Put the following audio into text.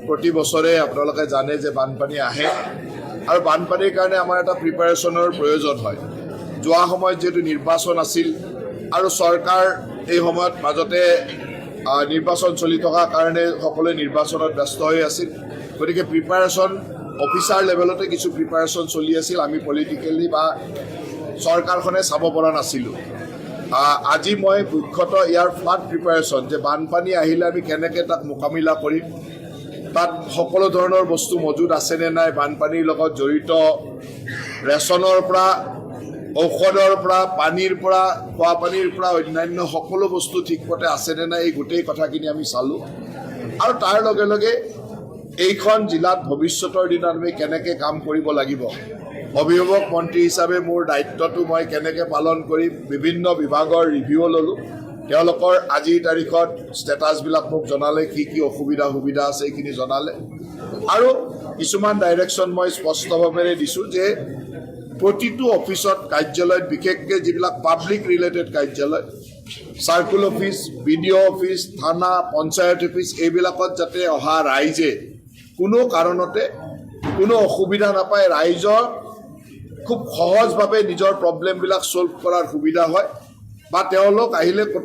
প্ৰতি বছৰে আপোনালোকে জানে যে বানপানী আহে আৰু বানপানীৰ কাৰণে আমাৰ এটা প্ৰিপাৰেশ্যনৰ প্ৰয়োজন হয়। যোৱা সময়ত যিহেতু নিৰ্বাচন আছিল আৰু চৰকাৰ এই সময়ত মাজতে নিৰ্বাচন চলি থকাৰ কাৰণে সকলোৱে নিৰ্বাচনত ব্যস্ত হৈ আছিল। গতিকে প্ৰিপাৰেশ্যন অফিচাৰ লেভেলতে কিছু প্ৰিপাৰেশ্যন চলি আছিল, আমি পলিটিকেলি বা চৰকাৰখনে চাব পৰা নাছিলোঁ। আজি মই মুখ্যতঃ ইয়াৰ ফ্লাড প্ৰিপাৰেশ্যন, যে বানপানী আহিলে আমি কেনেকৈ তাক মোকাবিলা কৰিম, তাত সকলো ধৰণৰ বস্তু মজুত আছেনে নাই, বানপানীৰ লগত জড়িত ৰেচনৰ পৰা, ঔষধৰ পৰা, পানীৰ পৰা, খোৱা পানীৰ পৰা অন্যান্য সকলো বস্তু ঠিকমতে আছেনে নাই, এই গোটেই কথাখিনি আমি চালোঁ। আৰু তাৰ লগে লগে এইখন জিলাত ভৱিষ্যতৰ দিনত আমি কেনেকৈ কাম কৰিব লাগিব, অভিভাৱক মন্ত্ৰী হিচাপে মোৰ দায়িত্বটো মই কেনেকৈ পালন কৰিম, বিভিন্ন বিভাগৰ ৰিভিউ ল'লোঁ। তেওঁলোকৰ আজিৰ তাৰিখত ষ্টেটাছবিলাক মোক জনালে, কি কি অসুবিধা সুবিধা আছে এইখিনি জনালে। আৰু কিছুমান ডাইৰেকশ্যন মই স্পষ্টভাৱেৰে দিছোঁ যে প্ৰতিটো অফিচত, কাৰ্যালয়ত, বিশেষকৈ যিবিলাক পাব্লিক ৰিলেটেড কাৰ্যালয়, চাৰ্কুল অফিচ, বিডিঅ' অফিচ, থানা, পঞ্চায়ত অফিচ, এইবিলাকত যাতে অহা ৰাইজে কোনো কাৰণতে কোনো অসুবিধা নাপায়, ৰাইজৰ খুব সহজভাৱে নিজৰ প্ৰব্লেমবিলাক ছল্ভ কৰাৰ সুবিধা হয় বা তেওঁলোক আহিলে ক'তো